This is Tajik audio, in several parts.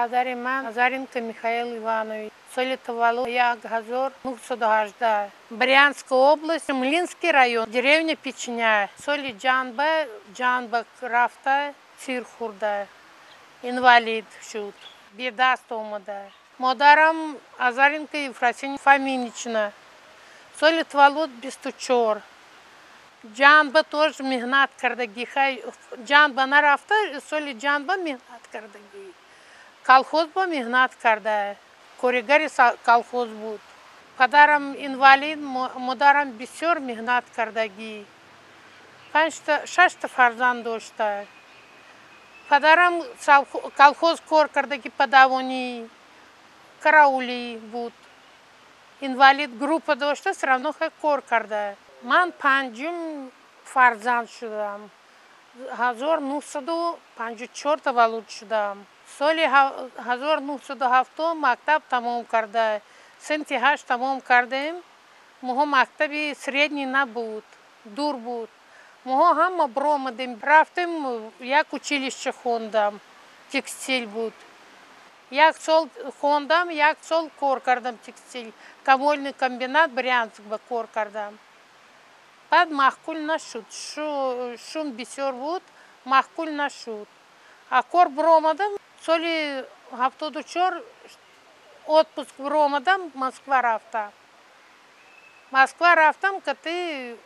Падари ман Азаренко Михаил Иванович. Соли таваллуд 1918. Брянская область, Млинский район, деревня Печня. Соли ҷанба, ҷанба рафта, тир хӯрда. Инвалид шуд. Бедаст омада. Модарам Азаренко Ефросинья Фоминична. Соли таваллуд 24. Ҷанба тоже меҳнат кардагӣ. Хай, ҷанба нарафта, соли ҷанба меҳнат кардагӣ. Колхоз ба меҳнат карда. Коригари колхоз буд. Падарам инвалид, модарам бисёр меҳнат кардагӣ. Панҷта, шашта фарзанд дошта. Падарам колхоз кор кардагӣ, падавонӣ, караулӣ буд. Инвалид группа дошта, всё равно хай кор карда. Ман панҷум фарзанд шудам. 1954 таваллуд шудам. Соли 1970 мактаб тамом карда. Синфи ҳашт тамом кардем. Моҳо мактаби средний набуд, дур буд. Моҳо ҳама биромадем, рафтем, як училище хондам, текстил буд. Як сол хондам, як сол кор кардам текстил. Камольный комбинат Брянск ба кор кардам. Баъд маъқул нашуд. Шум бисёр буд, маъқул нашуд. А кор биромадам, соли 74 отпуск биромадам, Москва рафтам. Москва рафтам, кати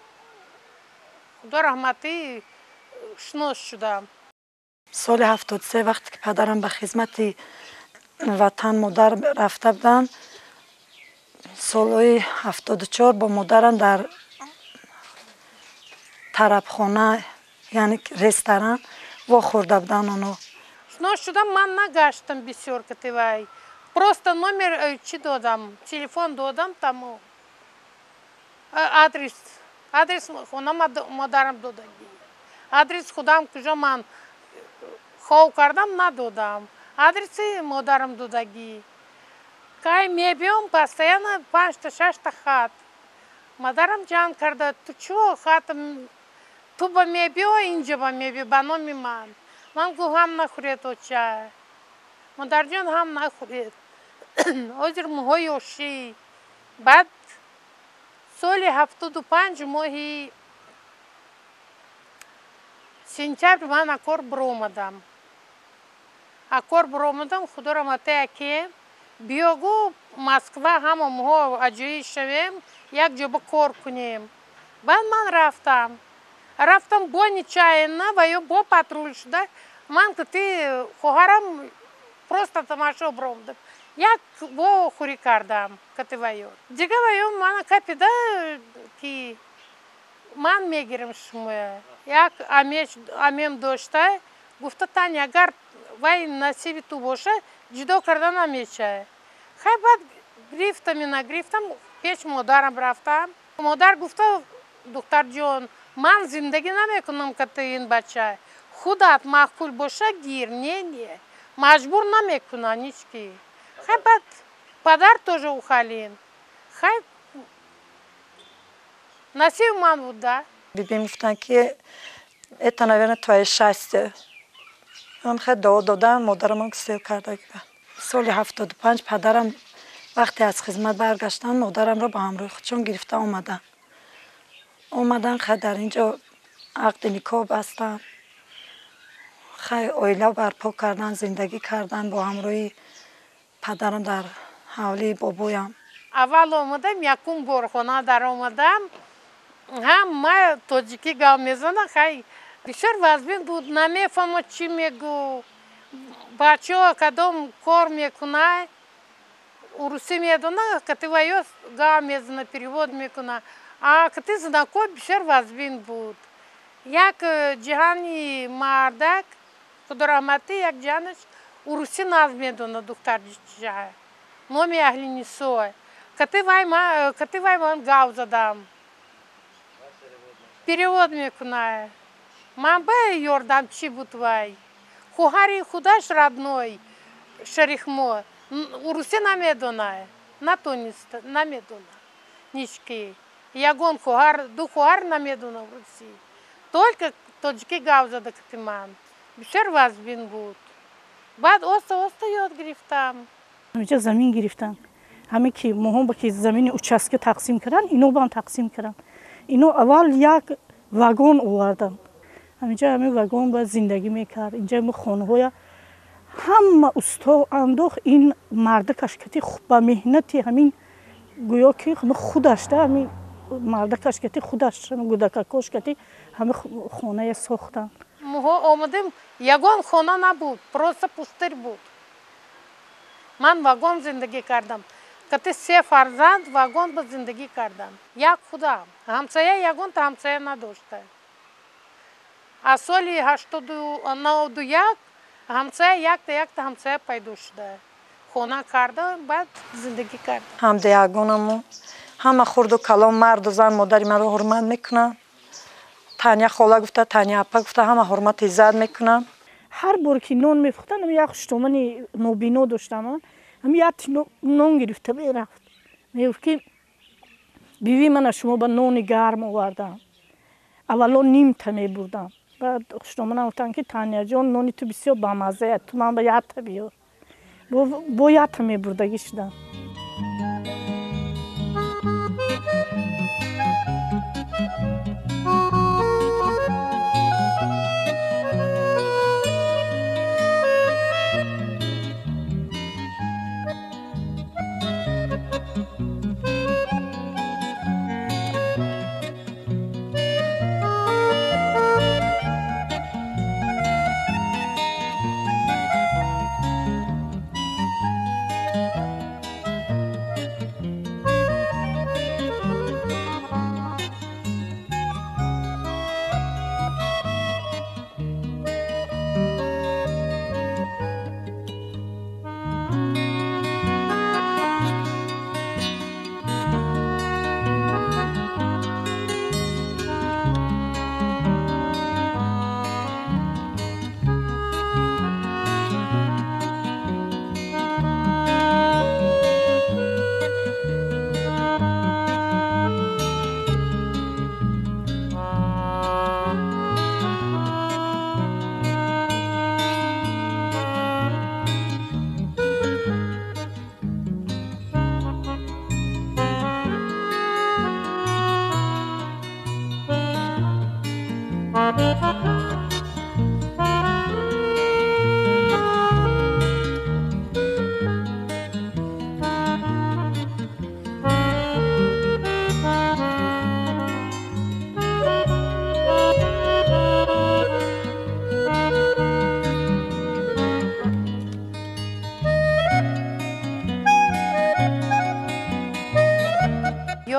Худо раҳматӣ шинос шудам. Соли 73, вақте ки падарам ба хизмати ватан модар рафта буданд, солҳои 74 бо модарам дар тарабхона, яъне ресторан, вохӯрда буданд оно. Шинос шудам, ман нагаштам бисёр кативай. Просто номер чӣ додам, телефон додам, тамом. Адрес, адрес хона модарам додагӣ. Адрес худам куҷо ман хов кардам, надодам. Адреси модарам додагӣ. Кай мебиём, постоянно панҷта, шашта хат. Модарам ҷанг карда: «Ту чё хатам ту ба мебиё, инҷа ба мебиё ба номи ман?» Ман гу: «Ҳам нахӯред, оча, модарҷон, ҳам нахӯред, ҳозир моҳои ёшӣ». Баъд соли 75 моҳи сентябр ман акор биромадам. Акор биромадам, Худо раҳматӣ аке биё, гу, Москва, ҳама моҳо аҷоиб шавем, як ҷо ба кор кунем. Баъд ман рафтам. Рафтам бо нечаянно ва ё бо патруль шуда. Ман кати хоҳарам просто тамошо биромадам. Як вохӯрӣ кардам кати ваё. Дига ваё мана капида, ки ман мегирам шумоя. Як амем дошта, гуфта: «Таня, агар вай насиби ту боша, ҷудо карда намешавад». Хай, баъд гирифтам, ина гирифтам, пеш модарам рафтам. Модар гуфта: «Духтарҷон, ман зиндагӣ намекунам кати ин бача, худат маъқул боша, гир, не, не, маҷбур намекунам ҳеҷ ки». Хай, баъд падар тоже ухалин. Хай, насиби ман буд да. Бибим гуфтанд, ки это, наверное, твоё счастье. Ман хеле дуо додам, модарамон сел карда. Соли 75 падарам вақте аз хизмат баргаштанд, модарамро ба ҳамроҳи худшон гирифта омаданд. Омаданд, хай, дар ин ҷо ақди никоҳ бастанд, хай, оила барпо карданд, зиндагӣ карданд бо ҳамроҳи падарам дар ҳавлии бобоям. Аввал омадам, якум бор хона даромадам, ҳама тоҷикӣ гап мезанад. Хай, бисёр вазбин буд, намефаҳмад, чӣ мегӯ. Бачаҳо кадом кор мекунад, урусӣ медона, кати ваё гап мезана, перевод мекуна, а кати знаком бисёр вазбин буд. Як ҷиҳани мардак, Худораҳматӣ, як ҷиҳанаш урусӣ наз медона, духтарча, номи аҳли Нисо. Кати вай ман гап задам, перевод мекуна. Ман ба ёрдамчӣ буд. Вай хоҳари худаш родной шарихмо урусӣ намедона, натонист, намедона ҳеҷ ки. Ягон хоҳар, ду хоҳар намедона урусӣ, только тоҷикӣ гап зада кати ман. Бисёр вазбин буд. Баъд оста оста ёд гирифтам. Ҳаминҷа замин гирифтам. Ҳаме ки моҳон ба ки замини участка тақсим карданд, ино бам тақсим карданд. Ино аввал як вагон оварданд. Ҳаминҷа ҳамин вагон ба зиндагӣ мекард. Инҷа хонаҳоя ҳама усто андохт. Ин мардакаш кати ба меҳнати ҳамин гӯё ки худаш да ҳамин мардакаш кати худаш гудакакош кати ҳама хонае сохтанд. Моҳо омадем, ягон хона набуд, просто пустырь буд. Ман вагон зиндагӣ кардам. Кати се фарзанд вагон ба зиндагӣ кардам. Як худам. Ҳамсоя ягонта ҳамсоя надошта. Аз соли 91 ҳамсоя якта якта ҳамсоя пайдо шуда. Хона карда, баъд зиндагӣ кардам. Ҳамдиягонаму ҳама хурду калон, марду зан модари маро ҳурмат мекунанд. Таня хола гуфта, Таня апа гуфта, ҳама ҳурмат иззат мекунанд. Ҳар бор ки нон мепухтанд, як хуштомани нобино доштам, ҳами як нон гирифта мерафт. Мегуфт ки биви мана шумо ба нони гарм овардам. Аввало нимта мебурдам. Баъд хуштоманам гуфтанд ки Таняҷон, нони ту бисёр бамаззая, ту ман ба якта биёр. Бо якта мебурдагӣ шудам.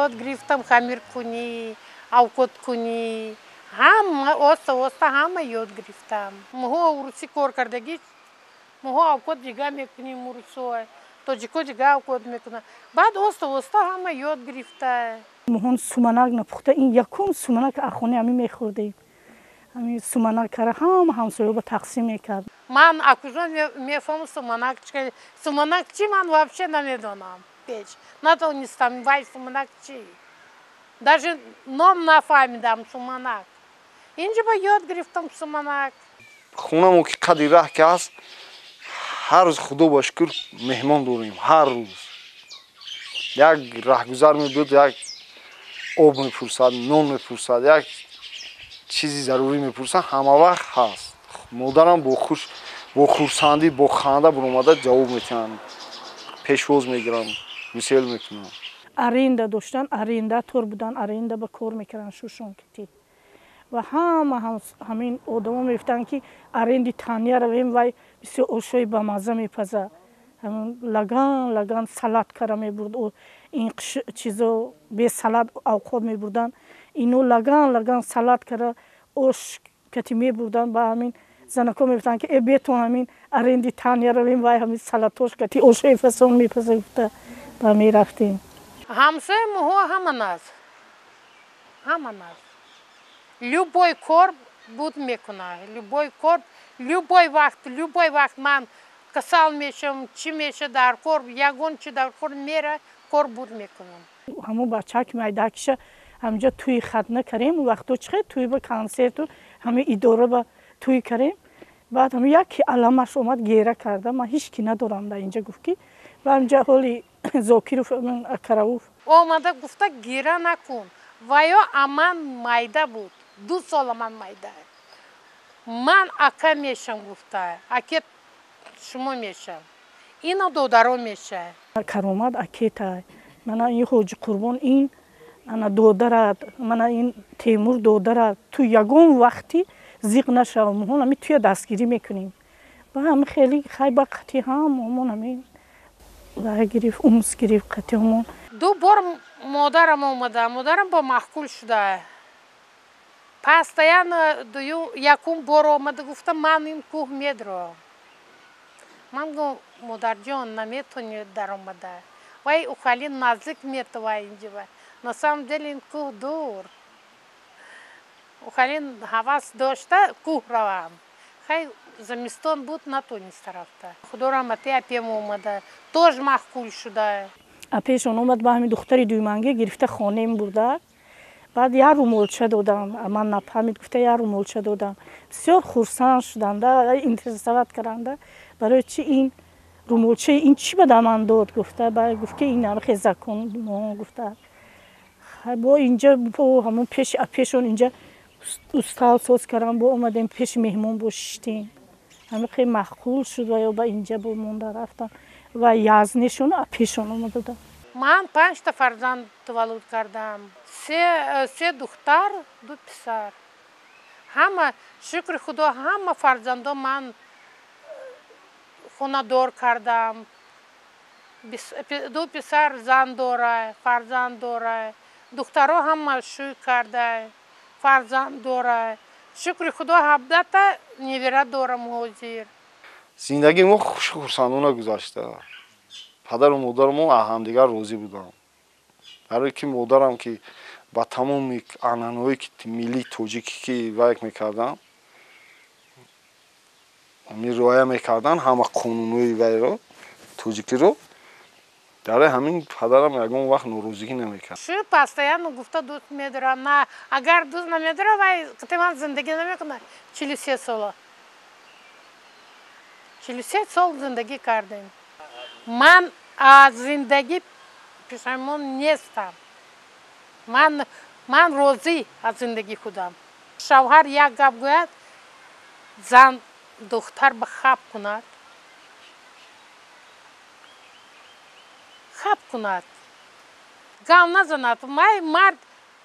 Ёд гирифтам хамиркунӣ, авқоткунӣ, ҳама оста оста ҳама ёд гирифтам. Моҳо урусӣ кор кардагӣ, моҳо авқот дига мекунем урусо, тоҷико дига авқот мекунанд. Баъд оста оста ҳама ёд гирифта. Моҳон суманак напухта, ин якум суманак ахони ҳамин мехӯрдем. Ҳамин суманакара ҳама ҳамсоёба тақсим мекард. Ман акужо мефаҳмам суманак чи, суманак чи ман вообще намедонам. Печ. Натонистам вай суманак чи. Даже ном нафаҳмидам суманак. Инҷа ба ёд гирифтам суманак. Хонамо ки қадри раҳ ки ҳаст, ҳар рӯз худо ба шукр меҳмон дорем, ҳар рӯз. Як раҳгузар мебуд, як об мепурсад, нон мепурсад, як чизи зарурӣ мепурсад, ҳама вақт ҳаст. Модарам бо хурсандӣ, бо ханда баромада ҷавоб метиҳанд, пешвоз мегиранд, мисел мекунанд. Аренда доштан, арендатор будан, аренда ба кор мекарданд шушон кити. Ва ҳама ҳамин одамо мегуфтанд ки аренди Таня равем, вай бисёр ошои бамазза мепазад. Ҳамин лаган лаган салат кара мебурд, ин чизо бе салат авқот мебурданд. Ино лаган лаган салат кара ош кати мебурданд. Ба ҳамин занако мегуфтанд ки э бетон ҳамин аренди Таня равем, вай ҳамин салатош кати ошои фасон мепазад гуфта ба мерафтем. Ҳамсоя моҳо ҳама наз, ҳама наз. Любой кор буд мекунад, любой кор, любой вақт, любой вақт ман касал мешавам, чӣ меша дар кор, ягон чи дар кор мера, кор буд мекунам. Ҳамон бача ки майдакиша ҳамҷа тӯи хатна карем, вақто чихе тӯи ба консерту ҳами идора ба тӯй карем. Баъд ҳам яке аламаш омад гера карда, ман ҳеч ки надорам дар инҷа гуфт ки ва инҷа ҳоли Зокиров Акарауф омада гуфта гира накун. Ва ё аман майда буд, 2 сола ман майда. Ман ака мешам гуфта, аке шумо мешам. Ино додаро меша. Каромат акета. Мана ин Ҳоҷи Қурбон ин ана додарат, мана ин Темур додарат. Ту ягон вақти зиқ нашав, моҳон ами туя дастгирӣ мекунем. Ва ҳами хеле хай ба қати ҳам омон ами ва гирифт, умс гирифт қати ҳамон. 2 бор модарам омада, модарам бо маҳкул шуда. Постоянно дую якум бор омада гуфта ман ин кӯҳ медро. Ман гу модарҷон наметони даромада. Вай ухали наздик метова инҷа. На самом деле ин кӯҳ дур. Ухали ҳавас дошта кӯҳ равам. Хай замистон буд натониста рафта. Худо раҳмати апем омада, тож маҳкул шуда. Апешон омад ба ҳамин духтари дуйманге гирифта хонем бурда. Баъд як румолча додам, ман нафаҳмид гуфта як румолча додам. Бисёр хурсанд шуданда, интересоват карданда. Барои чи ин румолчаи ин чӣ ба ман дод гуфта, баъд гуфт ки ин ҳамихе закон гуфта. Бо инҷа бо ҳамон пеши апешон инҷа устал соз кардам, бо омадем пеши меҳмон бо шиштем. Ҳамихе маъқул шуд ва ё ба инҷа бо монда рафтам ва язнешон апешон омада. Ман 5 та фарзанд таваллуд кардам. 3 духтар, 2 писар. Ҳама шукри Худо, ҳама фарзандо ман хонадор кардам. 2 писар зан дора, фарзанд дора. Духтаро ҳама шӯй карда, фарзанд дора. Шукри Худо 17 та невера дорам ҳозир. Зиндагии мо хушу хурсандона гузашта. Падару модарам аз ҳамдигар розӣ буданд. Барои ки модарам ки ба тамоми анъанаҳое ки миллии тоҷикӣ ки вайк мекарданд, риоя мекарданд ҳама қонунҳои вайро тоҷикиро, дарои ҳамин падарам ягон вақт норозигӣ намекард. Шу постоянно гуфта дӯст медорам. На, агар дӯст намедорам, вай қити ман зиндагӣ намекунад. 43 сола. 43 сол зиндагӣ кардем. Ман аз зиндагӣ пушаймон нестам. Ман розӣ аз зиндагии худам. Шавҳар як гап гӯяд, зан духтар ба хаб кунад. Хаб кунад. Гап назанад. Май мард,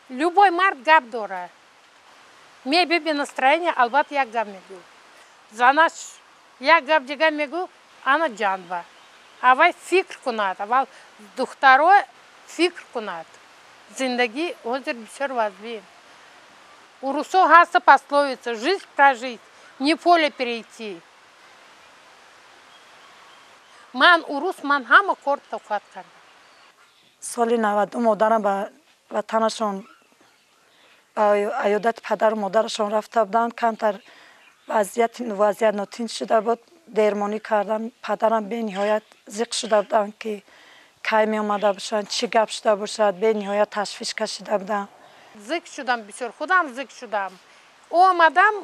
любой мард гап дорад. Мебиби настроение, албатта як гап мегӯ. Занаш як гап дига мегӯ, ана ҷанба. Аввал фикр кунад, аввал духтаро фикр кунад. Зиндагӣ ҳозир бисёр вазбин. У русо ҳаста пословица «Жизнь прожить, не поле перейти». Ман урус, ман ҳама кор тоқат кардам. Соли 92 модарам ба ватанашон, ба аёдати падару модарашон рафта буданд. Камтар вазъият нотинч шуда буд. Дермонӣ кардам. Падарам бениҳоят зиқ шуда буданд ки кай меомада бошанд, чӣ гап шуда бошад, бениҳоят ташвиш кашида будам. Зиқ шудам бисёр, худам зиқ шудам. Омадам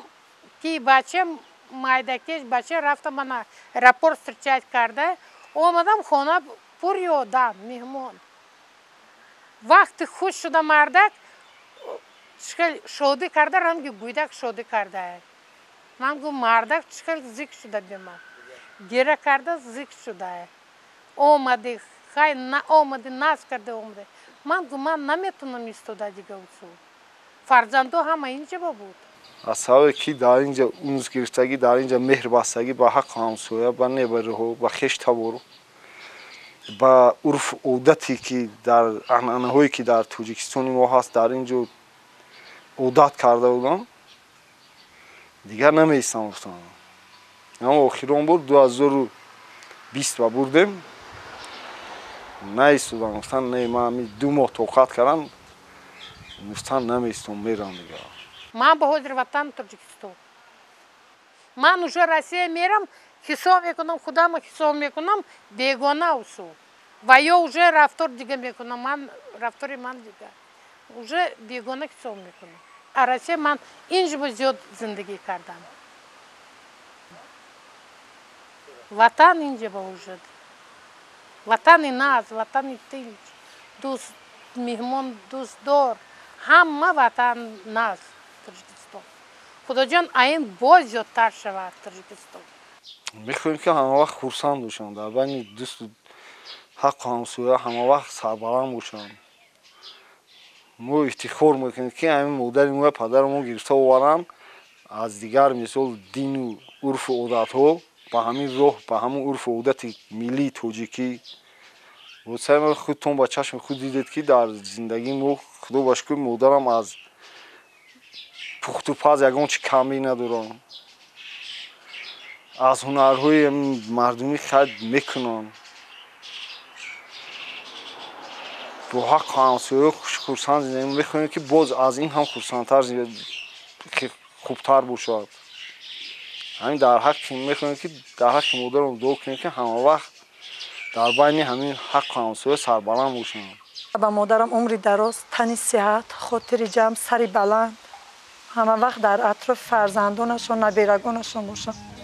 ки бачам майдакеш, бача рафта мана аэропорт встречать карда. Омадам хона пур одам, меҳмон. Вақти хуш шуда мардак шодӣ карда, ранги гӯйдак шодӣ карда. Ман гу мардак чӣ зиқ шуда бема. Гира карда зиқ шуда. Омади, хай на омади, наз карда омади. Ман гу ман наметунам истода дига усул. Фарзандо ҳама инҷа буд. Аз сабабе ки дар инҷа унс гирифтагӣ, дар инҷа меҳр бастагӣ ба ҳаққу ҳамсоя, ба небараҳо, ба хештабору, ба урфу одате ки дар анъанаҳое ки дар Тоҷикистони мо ҳаст, дар инҷо одат карда будам. Дигар намеистам гуфтам. Аммо охирон бор 2020 ба бурдем. Наистодам, гуфтам не, ман ҳамин 2 моҳ тоқат кардам, гуфтам намеистом, мерам дигар. Ман ба ҳозир ватан Тоҷикистон. Ман уже Россия мерам, ҳисоб мекунам, худама ҳисоб мекунам, бегона усул. Ва ё уже рафтор дига мекунам, ман рафтори ман дига. Уже бегона ҳисоб мекунам. А Россия ман инҷо зиёд зиндагӣ кардам. Ватан инҷа ба вуҷуд, ватани наз, ватани тинч, дӯст, меҳмон дӯстдор, ҳама ватан наз Тоҷикистон. Худоҷон, аин боз зиёдтар шавад Тоҷикистон. Мехоҳем, ки ҳамавақт хурсанд бошанд, дар байни дӯсту ҳаққу ҳамсоя ҳамавақт сарбаланд бошанд. Мо ифтихор мекунем, ки ҳамин модари мо, падари мо гирифта оваранд аз дигар, мисол, дину урфу одатҳо, ба ҳамин роҳ, ба ҳамон урфу одати миллии тоҷикӣ. Худтон ба чашми худ дидед, ки дар зиндагии мо, худо ба шукр, модарам аз пухтупаз ягон чи камӣ надоранд, аз ҳунарҳои мардумӣ хайр мекунанд, бо ҳаққу ҳамсоя хурсанд зиндагӣ мехоҳем, ки боз аз ин ҳам хурсандтар, хубтар бошад. Ҳамин дар ҳаққи мехоҳем, ки дар ҳаққи модарам дуо кунем, ки ҳамавақт дар байни ҳамин ҳаққу ҳамсоя сарбаланд бошанд. Ба модарам умри дароз, тани сиҳат, хотири ҷамъ, сари баланд, ҳама вақт дар атрофи фарзандонашон, наберагонашон бошанд.